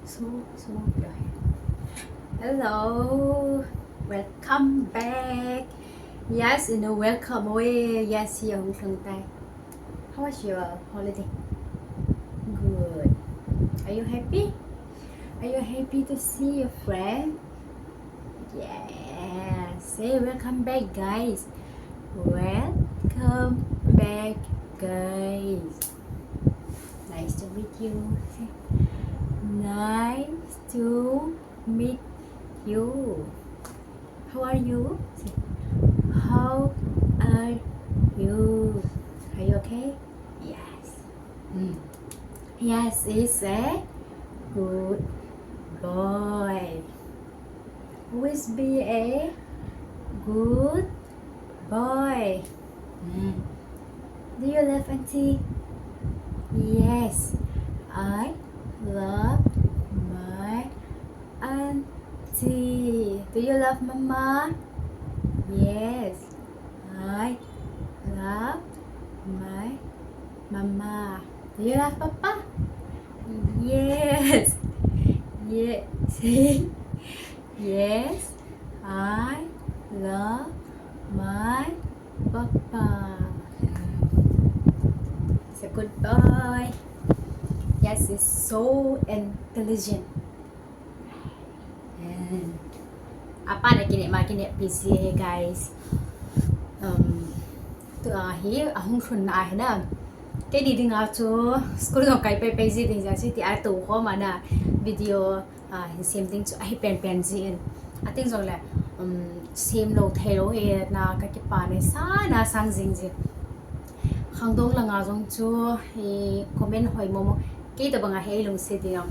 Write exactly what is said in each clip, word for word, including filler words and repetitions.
So, so, hello, welcome back. Yes, in a welcome way. Yes, here hung thang tai. How was your holiday? Good. Are you happy? Are you happy to see your friend? Yes. Say welcome back, guys. Welcome back, guys. Nice to meet you. Say, nice to meet you. How are you? Say, how are you? Are you okay? Yes. Mm. Yes, is a good boy. Always be a good boy. Mm. Do you love auntie? Yes, I love my auntie. Do you love mama? Yes, I love my mama. Do you love papa? Yes. Yes. Yes, I love my papa. He's a good boy. Yes, he's so intelligent. Apa na kine ma kine busy, guys. Um, tua hi ahung lhun na hi na. Kei di dinga chu school jong kai pai pai ji ding jeh a chu ti a tu khom a na video, ah, hin sem ding chu ahi pen pen ji in. Ating jong le, um, sem lou thei lou hi na ka kipa nei sa na sang jing ji. Khangdong langa jong chu, eh, comment hoi momo. Kei tabang a hi lungset ding a.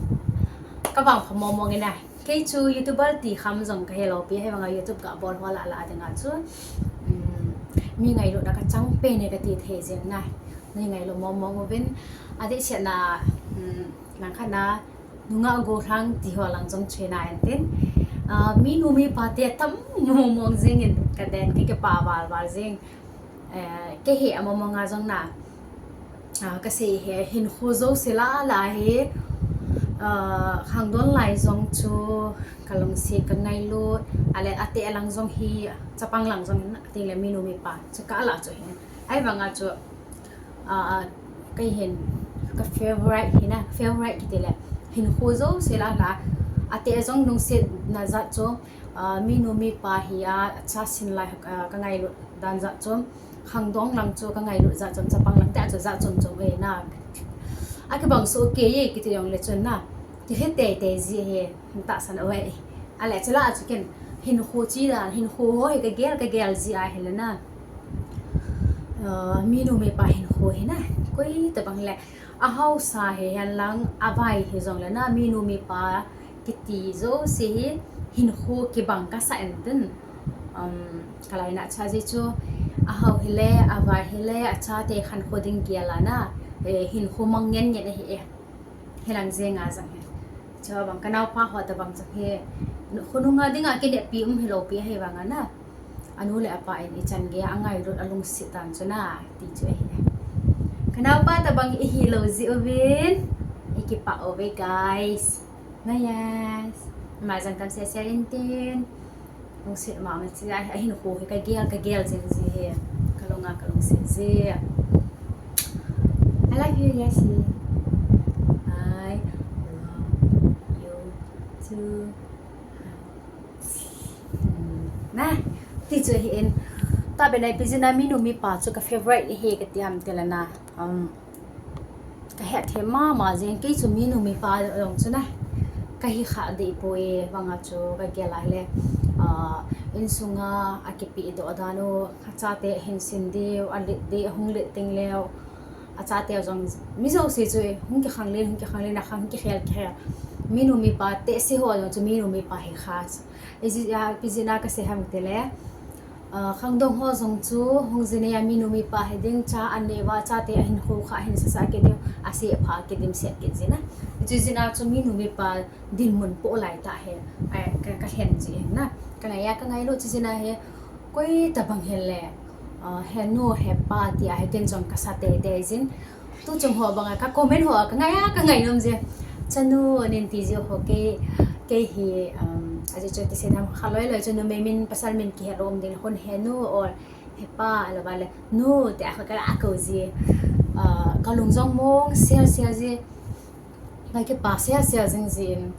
Ka vangpha momo nge na. Kei chu YouTuber ti kham jong ka he lou pi, hivanga YouTube ka bol ho lah lah dinga chu, um, mi ngailutna ka chang pen e ka ti thei jeng na. Nei ngailu mong mong uvin. Adeh seh na, um, nang khat na, nungah gollhang ti ho lang jong chena en tin. Ah, minu mipa te tam mong mong jeng in ka den, ka kipa val val jeng. Eh, kei hi a mong mong a jong na. Ah, ka sei hi, hinkho jouse lah lah hi, ah, khangdong lai jong chu ka lungset ka ngailut, ale ate lang jong hi, chapang lang jong hi, ati le minu mipa chu ka lah chu hi. Ahivanga chu, ah, kei hin ka favorite hi na, favorite kiti le hinkho jouse lah lah, ate jong lungset na jat chu, ah, minu mipa hi a, acha sin lai, ah, ka ngailut dan jat chu. Khangdong lang chu ka ngailut jat chom, chapang lang te a chu jat chom chom e na. A kibang soh kei e kiti jong le chun na. Ti he tei tei ji he, tahsan o e. Ale chu lah chu ken hinkho chi dan, hinkho ho hi ka gel, ka gel ji a hi le na. Ah, minu mipa hinkho hi na. Koi tabang le. A haosa hi hen lang, a vai hi jong le na, minu mipa kiti jouse hi hinkho kibang ka sa en tin. Um, ka lainat cha ji chu, a hao hi le, a vai hi le, a chate khankho ding gel a na, eh, hinkho mang ngen ngen ahi e. Hi lang jeng a jong hi. Chu bang ka naopa ho tabang jong hi, khonung a dinga kineppi um hi lou pi ahi vang a na. Anu le apa in i chan gei a ngailut a lungset dan chu na, ti chu ahi. Ka naopa tabang i hi lou ji uvin, i kipah uve, guys. Na, yes. Ama jong tam se se in tin. Lungset mama chi a, a hinkho hi ka gel, ka gel jing ji hi. Ka lung a ka lungset ji. I love you, Yasi. I love you too. Na, ti chu hi in. Tahbeh na ipi jeh a minu mipa chu ka favorite hi ka ti ham ti le na. Um, ka hethem mama jeng, kei chu minu mipa jong chu na. Ka hi kha deh poi, vang a chu ka gel a le. Ah, insunga a kipe doh dan u, a chate hin sin diu, a let deh, hung let teng leu. A chate jong mi jouse chu hung kikhang len, hung kikhang len, a khang kikhel, kikhel. Minu mipa te se ho jong chu minu mipa hi kha. Ipi jeh a ka sei ham ti le, ah, khangdong ho jong chu hung ji nei a minu mipa hi ding, cha an nei uva, chate a hinkho kha hin sasa kit diu, a se a pha kit dimset kit ji na. Chu jeh a chu minu mipa dinmun po lai tah hi, ai, ka, ka lhen ji hi na. Ka ngai a, ka ngailut chu jeh a hi, koi tabang hi le, ah, he nu, he pa ti a hi ken jong ka sa tei tei jin. Tu chung ho bang a, ka comment ho a, ka ngai a, ka ngai nom ji. Chanu, nin ti ji ho kei, kei hi, um, ajeh chu ti sei dam kha loi loi chu numei min pasal min kihe lom ding hun he nu or he pa, alou vale nu ti a kha ka la kou ji, uh, ka lung jong mong sel sel ji, ka kipa sel sel jing jin.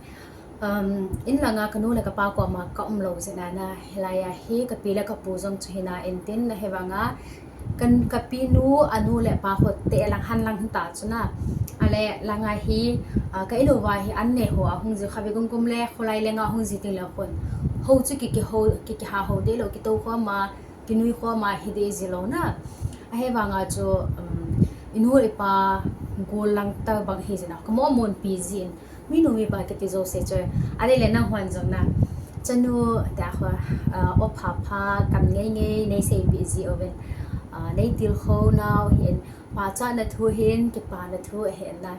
Um, in langa ka nu le ka pa koma ka um lou jeh na na, hilai a hi ka pi le ka pu jong chu hina in tin na he vanga, kan ka pi nu, a nu le pa ho te lang han lang ta chu na. Ale langa hi, ah, ka in uva hi an ne ho a hung ji kha ve kum kum le, kholai le nga hung ji ting le khun. Ho chu ki, ki ho, ki, ki ha ho de lou, ki to kho ma, ki nui kho ma hi de ji lou na. A he vanga chu, um, i nu i pa gol lang ta bang hi ji na. Ka mo mon pi jin. Mi nu mi pa kiti jouse chu. Adei le nang hon jong na. Chanu ta ho, ah, o pha pha kam ngei ngei nei sei pi ji o ven. Ah, nei til kho nau hin. Pa cha na thu hin, kipa na thu hin na.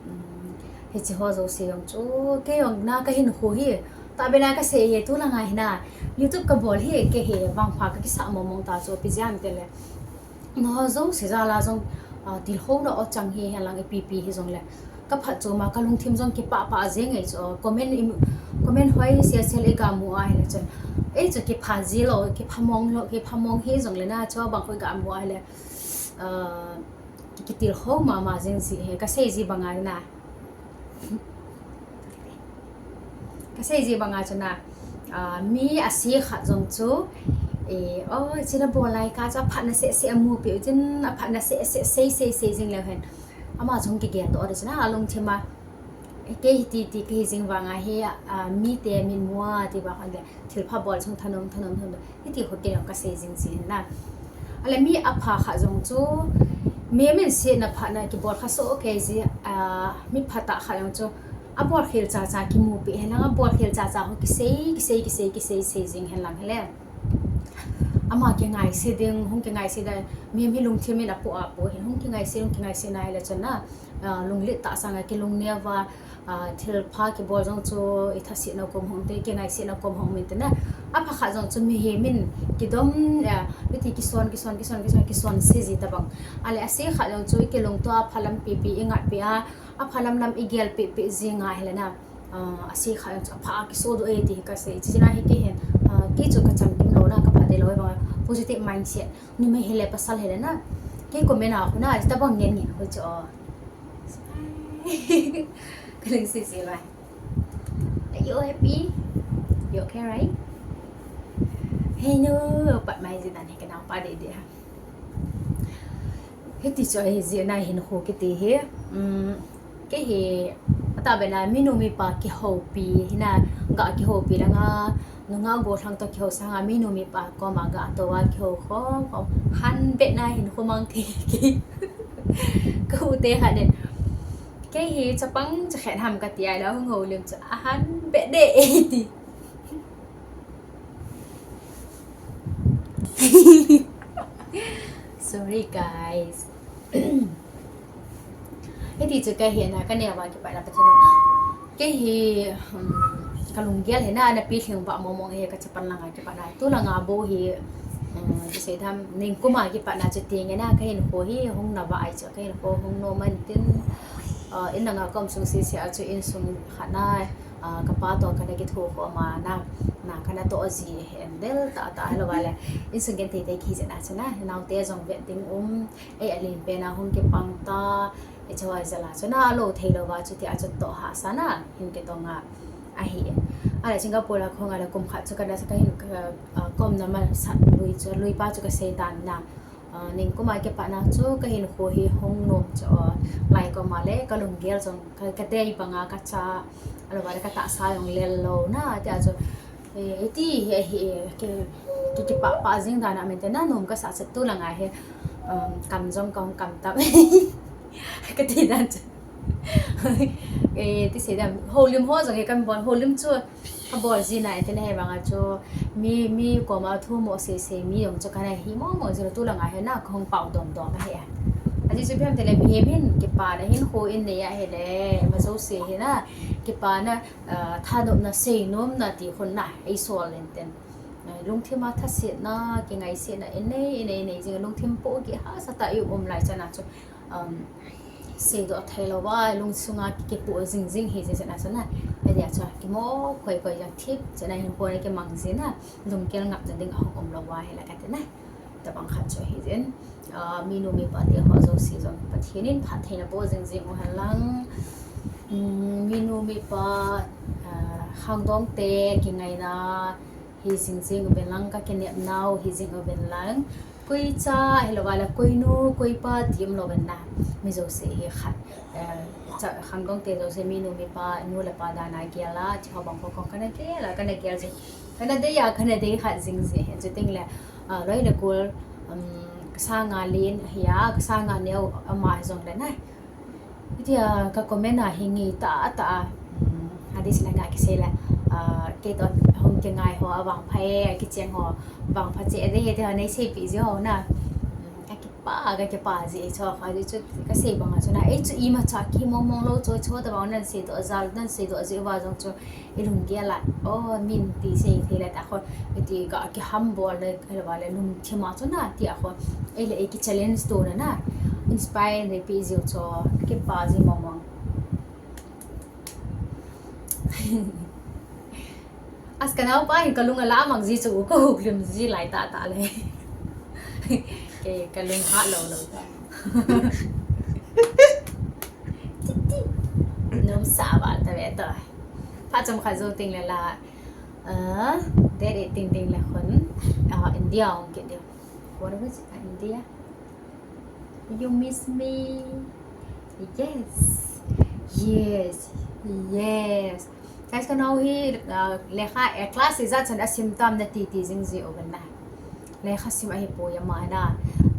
Um, hichi ho jouse jong chu. Kei jong na ka hin khu hi. Ta be na ka sei hi tu langa hi na. YouTube ka bol hi kei hi vang pha ka kisa mong mong ta chu pi jam te le. Na ho jouse jal a jong, ah, til ho na o chang hi hen lang ipi pi hi jong le. Ka phat chu ma ka lungthim jong kipa pa jeng ei chu, comment i, comment hoi sel sel i ga mu a hi le chun. Ei chu kipha ji lou, kipha mong lou, kipha mong hi jong le na chu bang hoi ga mu a hi le. Ah, ki, ki til ho ma ma jeng ji he, ka sei ji bang a na. Ka sei ji bang a chu na, ah, mi a se khat jong chu, eh, o, china bol lai ka chu a phat na se se a mu pi u jin, a phat na se se sei sei sei jing le hen. Ama jong ki gel to de chu na, a lungthim a. Eh, kei hi ti ti kei jing vang a hi, ah, mi te min mu a ti vang le. Thil pha bol chung thanom, thanom, thanom. Hiti ho kei jong ka sei jing ji hin na. Ale mi a pha kha jong chu, mi min se na pha na ki bol kha so kei ji, ah, mi pha ta kha jong chu, a bol khel cha cha ki mu pi hen lang, a bol khel cha cha ho ki sei, ki sei, ki sei, ki sei, sei jing hen lang hele. Ama ki ngai se ding, hung ki ngai se da, mi mi lungthim min a pu a pu hin, hung ki ngai se, hung ki ngai se na hele chun na, ah, lunglit ta sang a ki lung ne va, ah, thil pha ki bol jong chu i tha se na kom hung te, ki ngai se na kom hung min te na. A pha kha jong chu mi he min ki dom, ah, mi ti ki son, ki son, ki son, ki son, ki son se ji ta bang. Ale a se kha jong chu i ki lung to a pha lam pi pi i ngat pi a, a pha lam lam i gel pi pi ji nga hele na. Ah, a se kha jong chu a pha ki so do e ti ka sei. Chi na hi ki hen, ah, ki chu ka cham kim lou na ka pha de lou bang. Positive mindset. Ni mai hele pasal hele na. Kei comment a khu na, ta bang ngen ngen khu chu. Ka lung si si lai. Are you happy? You okay, right? Hey, no, pat mai ji dan he ka nau pa de de ha. Hiti chu ahi ji na hin khu kiti hi. Um, kei hi, ata be na mi nu mi pa ki ho pi, hi na ga ki ho pi langa, nunga go thang to ki ho sanga mi nu mi pa koma ga to a ki ho khom khom. Han be na hin khu mang ki ki. Ka u te ha den. Kei hi chapang cha khen ham ka ti ai la hung ho lim cha a han be de e ti. Sorry, guys. Hiti chu ka hi na, ka neo va kipat na pa chu. Kei hi, um, ka lunggel hi na, na pi thing va mong mong hi ka chapan langa kipat na. Tu langa bo hi, um, ti sei tham, ning kuma kipat na chu ti nge na, ka hin kho hi, hung na va ai chu, ka hin kho hung no man tin, uh, in langa kom sung si si a chu in sung kha na, ah, ka pa to ka na kitho kho ma na, na ka na to ji hen del ta ta lo vale. In sung gen te te ki je na chu na, nau te jong vet ding um, ei a lim pe na hung ki pang ta, e chawa jala chu na lo thei lo va chu ti a chu to ha sa na, hin ki to nga ahi. Ale Singapore la khong ale kum khat chu ka na sa ka hin ka, ah, kom na ma sa lui chu, lui pa chu ka sei tan na. Ah, ning kuma kipat na chu ka hin kho hi hung nom chu, ah, lai koma le ka lunggel jong ka, ka dei banga ka cha, alou vale ka tahsa jong lel lou na, ti a chu, eh, hiti hi, hi, ki, ki, kipa pa jing dan a min te na nom ka sa sa tu langa hi, um, kam jong ka hung kam tam. Ka ti dan chu. Eh, ti sei dan, holim ho jong hi kan bon, holim chu, Ka bol ji na, ente na he vanga chu, mi, mi koma thu mo se se, mi jong chu ka na hi mo mo ji lou tu langa hi na, ka hung pao dom dom ahi a. Ajeh chu ipi ham tile, mi hi min, kipa na hin khu in nei ahi le, ma jouse hi na, kipa na, ah, thanopna, seinomna ti khun na, ei sol enten. Ah, lungthim a thasetna, kingaisetna, in nei, in nei, nei jing, lungthim po kihahsa ta i um lai chana chu, um, Seidoh thei louva, lungsunga kikipuh jing jing hi jeh chun a chun a. Adia chu kimo koi koi jong thip chun a hin pon a kimang jin a. Lunggel ngapna ding ahung um louva hi la kati na. Tabang khat chu hi jin. Ah, minu mipa te ho jouse jong Pathen in phattheina boh jing jing u hen lang. Um, minu mipa, ah, khangdong te kingaina hi jing jing uvin lang, ka kinepnau hi jing uvin lang. Koi cha, hilou va le koi nu, koi pa ti um lou vin na. Mi jouse hi khat. Eh, cha, khangdong te jouse minu mipa, nu le pa dan a gel a, ti ho bang ho kong kana gel a, kana gel jing. Kana dei a, kana dei khat jing jing. Chuting le, ah, loi le gol, um, ka sanga len hi a, ka sanga neo ama hi jong le na. Hitia ka comment a hi ngai tah tah a, um, hadih sila nga kisei le, ah, kei toh hung kingai ho avangpha e, kicheng ho vangpha cheh e, hitia nei seipeh ji ho na. Um, ka kipah, ka kipah ji e chu, kha ji chu ka sei bang a chu na, ei chu ima cha kimong mong lou chu, chu tabang nan seidoh jal, nan seidoh ji uva jong chu, i lunggel a, oh, min ti sei thei le ta khon, iti ka kihambol le, kha le va le lungthim a chu na, ti a khon, ei le ei ki challenge to na na, inspire nei pi jiu chu, kipah ji mong mong. As ka naopa hin ka lung ala mang ji chu, ka huklim ji lai tah tah le. Kei ka lung hat lou lou ta. Nom sa val ta ve ta. Phat chomkhat jou teng le la, ah, date eighteen teng le khun, ah, India hung kit diu. What was it? India? You miss me? Yes. Yes. Yes. Guys, ka nao hi, ah, lekha, eh, class ijat chan a sim tam na ti ti jing ji uvin na. Lekha sim ahi poi ama na,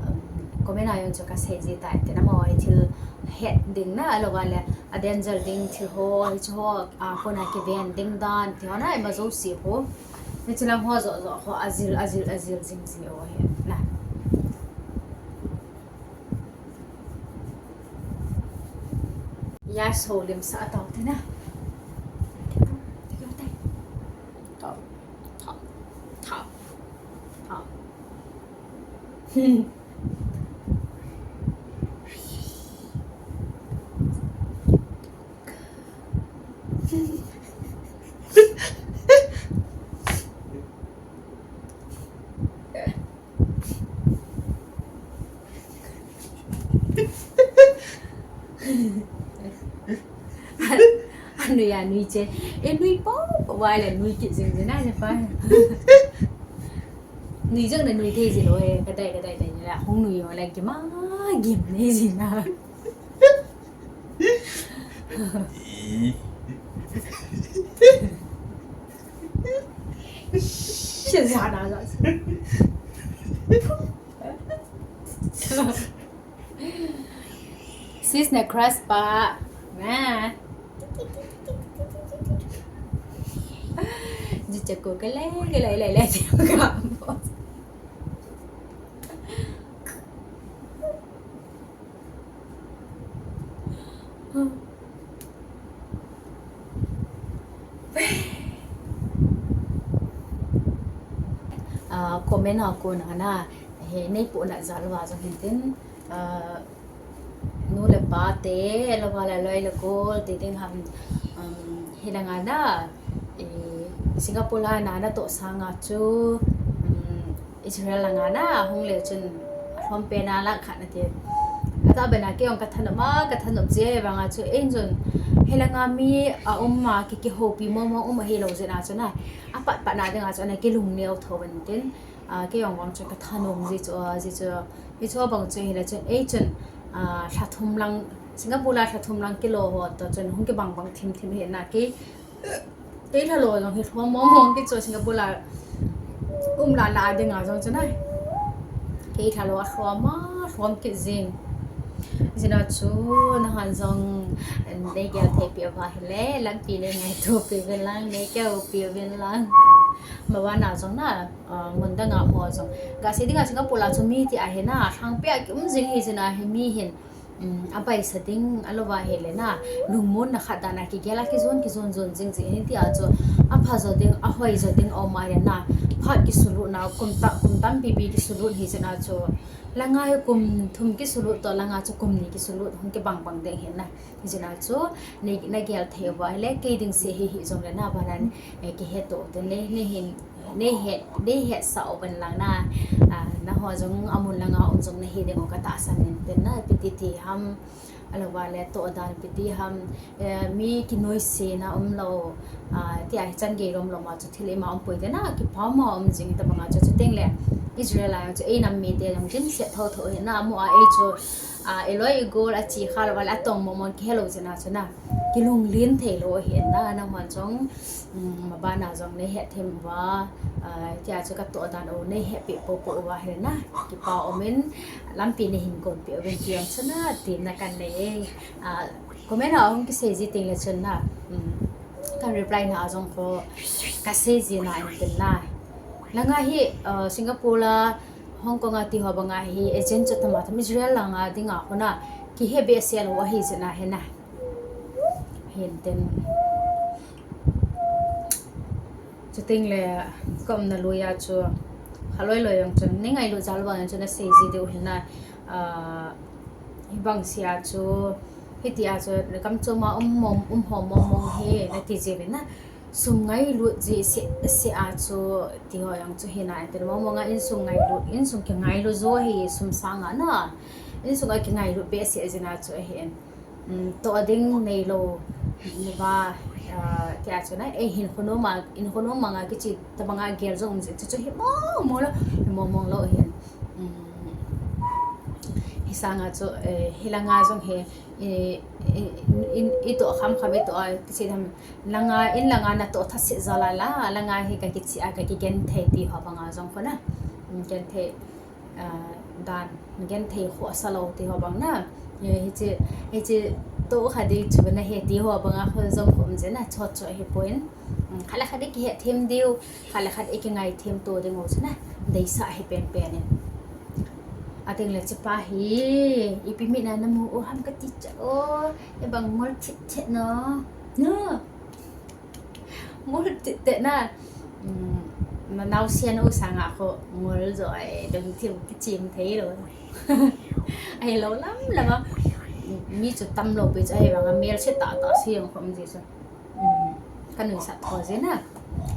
um, comment a jong chu ka sei ji tai, tin amaho hi thil het ding na, ahilou va le, a danger ding thil ho, hiche ho, a, kona kiven ding dan, ti ho na, ima jouse ho. Hiche lang ho joh joh ho, ajil, ajil, ajil jing ji u ahi na. Ya so lim sa tau te na. Tau, tau, tau, tau. Hmm. Anui, anui che. E nui po, po vai le nui kit jing jing na le pa. Nui jong na nui thei ji lou e, kadai, kadai, dai la, hung nui ho la gim a, gim nei ji na. Ih. Shit, ja, da, da. Sis na crush pa. Na. Ji cha ko ka le, ka le, le, le, ka. Ah, comment a kon a na, he, nei po na jal va jong hin tin, ah, nu le pa te, lo va la loi le gol, ti ding ham, um, hi la nga na, eh, Singapore la na, na to sanga chu, um, Israel langa na hung le chun, alhom pen a lang khat na ti. Ata bena kei jong ka thanop ma, ka thanop jeh vanga chu, ei chun, hilanga mi a um ma, ki, kihoupi mong mong um ahi lou jeh na chu na, apat pat na dinga chu, ana kilung neo tho uvin tin, a, kei jong vang chu ka thanom ji chu, a, ji chu, hi chu bang chu hile chun, ei chun, a, lha thum lang, Singapore la lha thum lang kilo ho to chun, hung kibang bang thim thim hi na kei, Kei lha lou jong hi lhom mong mong kit chu Singapore la um la la dinga jong chu nai. Kei lha lou a lhom a lhom kit jing. Jina chu nahan jong nei gel thei pi uva hile lampi nei ngaito pi uvin lang, nei keu pi uvin lang. Maban a jong na, ah, mun dang a ho jong. Ga sei dinga Singapore la chu mi ti ahi na, lhangpi a ki um jing hi jina hi mi hin. um, abaisa ding, alouva ahile na, lungmonna khat dan a kigel a kijon, kijon jon jing jing hi tia chu, apha jo ding, ahoi jo ding aum ahile na, phat kisulut na, kum ta, kum tampi pi kisulut hi jeh a chu, langa hi kum thum kisulut toh, langa chu kum ni kisulut, hung kibang bang ding hi na. Hijeh a chu, nei, nagel thei uva ahile, kei ding seh hi, hijongle na, banan, eh, kihe to te, nei, nei hin, nei het, nei hetsah uvin lang na, ah, nangho jong amun langa um jong nahi ding u katahsan in tin na, ipi ti ti ham, alouva le toh dan ipi ti ham, eh, mi kinoise na umlou, ah, tia hi chan gei lom lom a chu thil ima umpoi te na, kipa ma um jing tabang a chu, chuteng le Israel a chu ei nam mite jong dimset tho tho hi na, amu a ei chu, ah, iloi igol a chi kha louva le atong mong mong kihe lou jeh a chu na, kilunglen thei lou ahi na, nangho jong, um, maban a jong nei het them uva, ah, tia chu katoh dan u nei hepeh popo uva hi na, kipa um in, lampi nei hin gonpeh uvin ti jong chu na, temna kanei e. Ah, comment a hung kisei ji teng le chun na, um, ka reply na a jong kho, kasei ji na in tin na. Langa hi, ah, Singapore la, Hong Kong a ti ho banga hi, agent chu tama tam Israel langa dinga kho na, kihe behseh lou ahi jeh a hi na. Hin tin. Chuteng le, ka umna lui a chu, khaloi loi jong chun, nei ngailut jal vang chun asei ji diu hi na, ah, hibang sia chu, hitia chu, kam chom a um mong, um ho mong mong hi, nati ji uvin na. Sum ngailut ji seh, seh a chu, ti ho jong chu hi na, enten mong mong a insung ngailut, insung kingailut jo hi, sum sang a na. Insung a kingailut behseh jeh a chu ahi in. Um, toh ding neilou, ni ba, ah, tia chu na, ei hin khonung ma, in khonung ma nga kichi, tabang a gel jong um jeh, chu chu hi mong mong lou, hi mong mong lou hin. Um, hi sang a chu, eh, hi langa jong hi, eh, in, in, itoh kham kham itoh a, kichi tham, langa, in langa natoh tha seh jal a la, langa hi kakichi a, kakigenthei ti ho banga jong kho na. Um, genthei, ah, dan, genthei khoh sa lou ti ho bang na. Eh, hichi, hichi toh kha ding chu nahe ti ho banga kho jong kho um jeh na, chot chot hi poi in. Um, khat le khat i kihet them diu, khat le khat i kingai them to ding u chu na, deisah hi pen pen in. Ateng le chepa hi, ipi mit a namu u ham kati cha o, ibang ngol chet chet no. No. Ngol chet chet na. Um, na naosen u sang a kho ngol jo ai, dong thim kichim thei lou. Ahilou lam lam a. Mi chu tam lou pi chu ahivang a melse tah tah se jong kho um ji chu. Um, kanuisat tho ji na.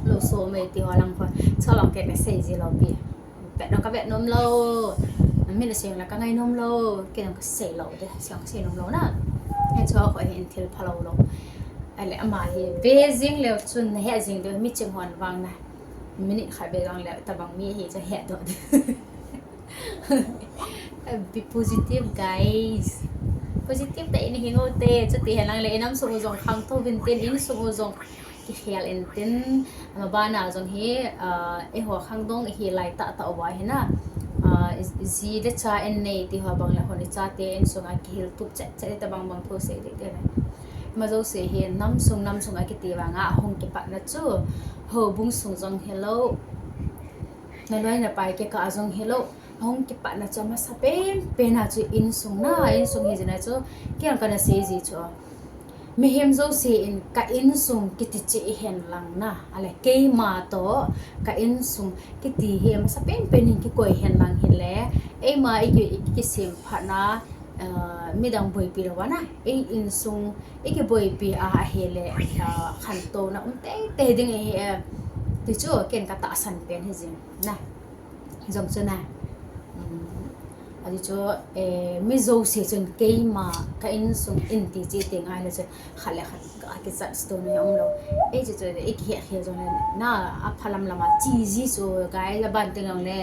Lou so mei ti ho lang kho. Cholong kei kasei ji lou pi. Vet jong kavet nom lou. Min asei jong le kangai nom lou. Kei jong kasei lou de. Sei jong kasei nom lou na. Hiche ho kho hin thil phalou lou. Ahile ama hi ve jing leu chun nahe jing diu, miching hon vang na. Minute khat ve jong le tabang mi hi chu hedoh diu. Be positive, guys. Positive tah in hing u te, chuti hen lang le, inam sung u jong khangtou vin tin, insung u jong kikhel in tin, ama bana jong hi, ah, eiho khangdong ihi lai tah tah uva hi na, ah, i, ji le cha in nei ti ho bang le hon i chate insung a kihil tup chet chet tabang bang thusei ding te na. Ima jouse hi nam sung, nam sung a kiti vang a hung kipatna chu, houbung sung jong hilou, naloi napai kikah a jong hilou, ahung kipatna chu amasa pen pen a chu insung na, insung hi jeh a chu, kei jong kana sei ji chu. Mihem jouse in ka insung kiti cheh hen lang na, ahile keima toh ka insung kiti hi amasa pen pen in kikoi hen lang hile, eima i ki, i kisemphat na, ah, midang boipi lou va na, ei insung i kiboipi a ahile, ah, khantouna um tei tei ding ahi e, ti chu ken ka tahsan pen hi jing na. Jong chu na. Um, ati chu, eh, mi jouse chun keima ka insung in ti cheh teng ahile chun khat le khat ka kichat stone hi umlou. Ei chu chu i kihe khel jong le na, apha lam lam a che ji chu guys, aban teng jong le.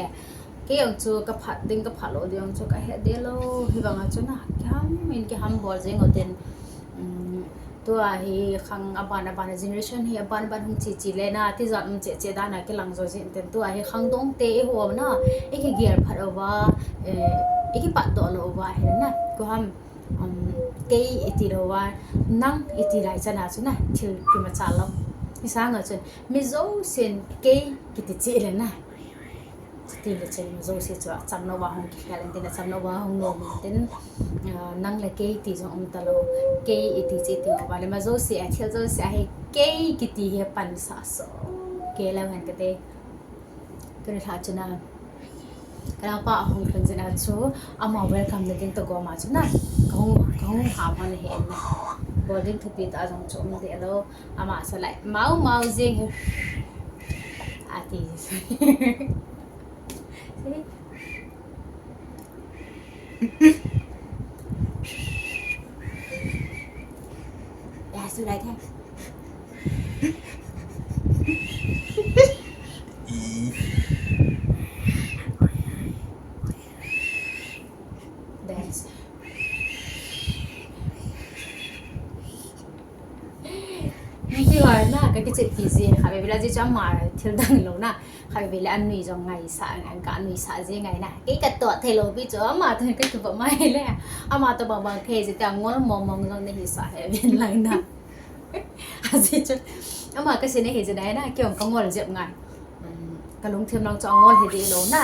Kei jong chu kaphat ding kaphat lou ding jong chu kahe de lou. Hivang a chu na, kiham in kiham bol jeng u tin. Um, tua hi khang aban aban a generation hi aban aban hung che che le na, tijat um cheh cheh dan a kilang jo jin tin, tua hi khangdong te eiho na, i kigel phat uva, eh, i kipatdoh lou uva hi na, koi ham, um, kei i ti lou va, nang i ti lai chan a chu na, thil kimachal lou. Hi sang a chun, mi jousen kei kiti cheh le na. Chutile chun ima jouse chu achamlouva hung kikhel intin, achamlouva hung nom intin, ah, nang le kei ti jong um talou, kei iti chu iti uva le ima jouse a, thil jouse a hi kei kiti hi pansah soh kei leu hen kati. Tuni lha chun a, kanaopa ahung lhun jeh a chu, ama welcome na ding toh gom a chu na, kahung, kahung ham hon ahi na. Bol ding thupi tah jong chu um deh lou. Ama sa lai, mau mau jeng hi. Ati. Ya, su lai the. Dance. Nung ti hoi na, ka kichep pi ji, kha veve la ji chu ama thil dang lou na, kha veve le anui jong ngaisah, an ka anui sah ji ngai na. Kei ka toh thei lou pi chu ama toh ka kiba mai le, ama toh bang bang thei ji ta ngol mong mong jong na hisah he vin lai na. Aji chu, ama ka sei na hi ji nai na, kei jong ka ngol jep ngai. Um, ka lungthim lang chu angol hi deh lou na.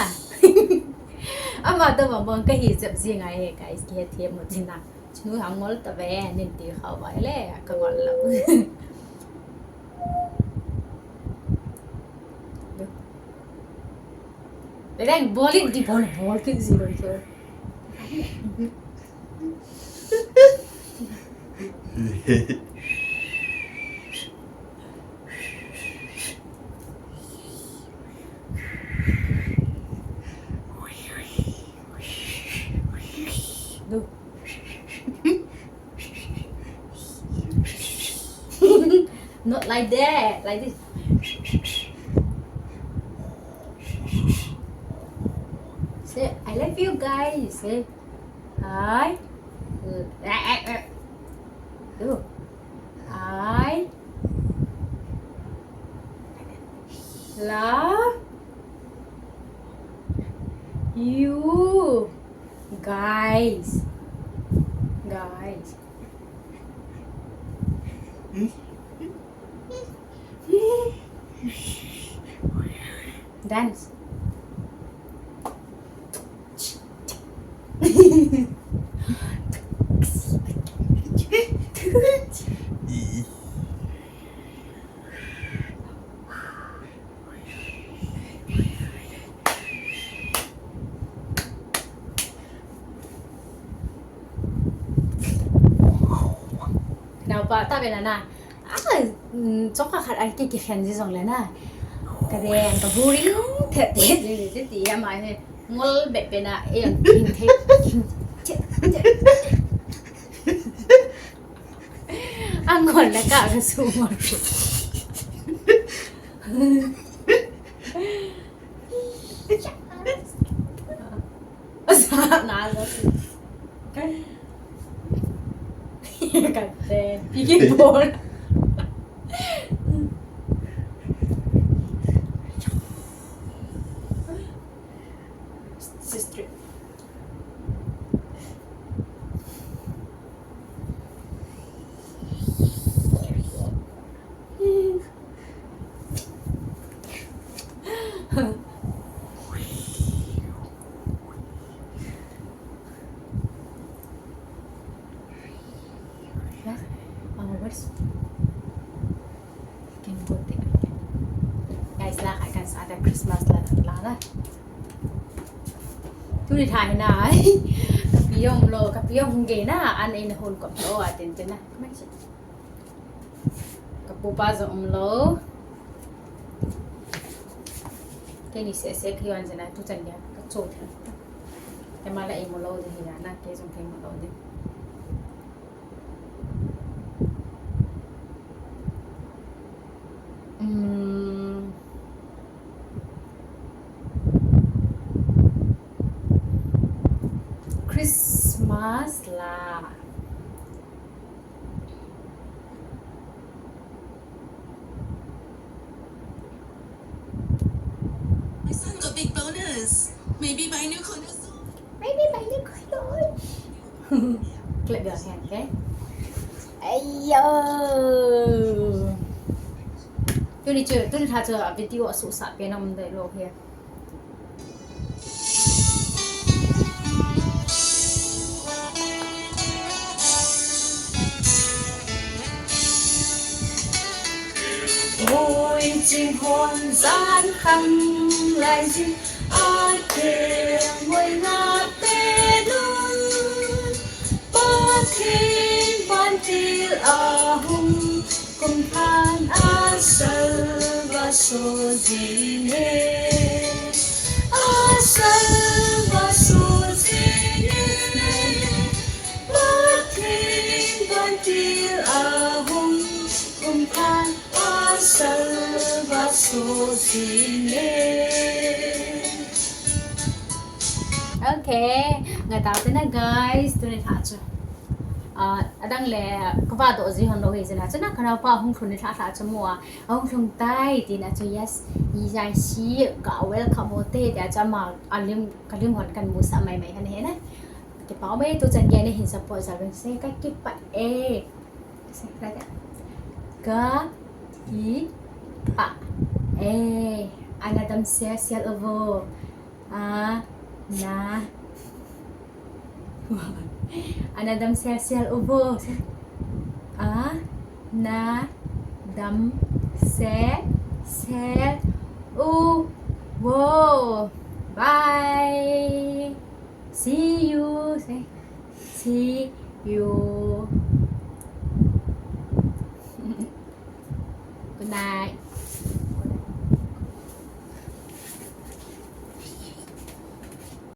Ama toh bang bang ka hi jep ji ngai he, guys, kihe them mo ti na. Chunu ha ngol ta ve, nin ti kha vai le, ka ngol lou. Reng bol in di bol, bol kin ji lou chu. Du. Not like that, like this. Say, "I love you guys." Say, "Hi." Do. "I love you guys." Guys. Dance. Naopa ta ve na na. Ah, mm, chokha khat a ki, kikhen ji jong le na. Ka deng, ka boring thet thet ji ji ti ama hi. Ngol bep bep na, eh, king thei, king thei, thei. Angol na ka, ka su ngol. Asa, na, na. Ka te, pigin bol. Sister. Guys, la kai kan sa da Christmas la la la. Tuni tha hi na. Ka pi jong um lou, ka pi jong hung gei na, an in hon kop lou a tin tin na. Ka pupa jong um lou. Keini seh seh ka hi wan jeh na tu chan dia ka cho the. Keima la imu lou ding hi na, kei jong kei imu lou ding. Hmm. Christmas la. My son got big bonus. Maybe buy new condo soon. Maybe buy new condo. Clap your hand, okay? Ayo. Tuni chu, tuni tha chu video asuhsah pen a um deh lou hi. Oi, chinghon jan khang lai jin, a keng moi na pe nun. Pathen vantil a hung, kum than a salvation jing e. A salvation jing e. Pathen vantil a hung, kum than a salvation jing e. Okay, ngai tau te na guys, tuni lha chu. Ah, adang le, ka va doh ji hon lou hi jeh a chu na, ka naopa hung lhun ni lha lha chu mo a, hung lhung tai ti na chu, yes, i jai si, ka welcome u te ti a chu ama, a lim, ka lim hon kan mu sa mai mai han he na. Kipah mai tu chan gei na hin support jal vin se, ka kipah e. Ka kipah e. Ana dam sel sel uvo. Ana, ana dam sel sel uvo. Ana dam sel sel uvo. Bye. See you. Say, see you. Good night.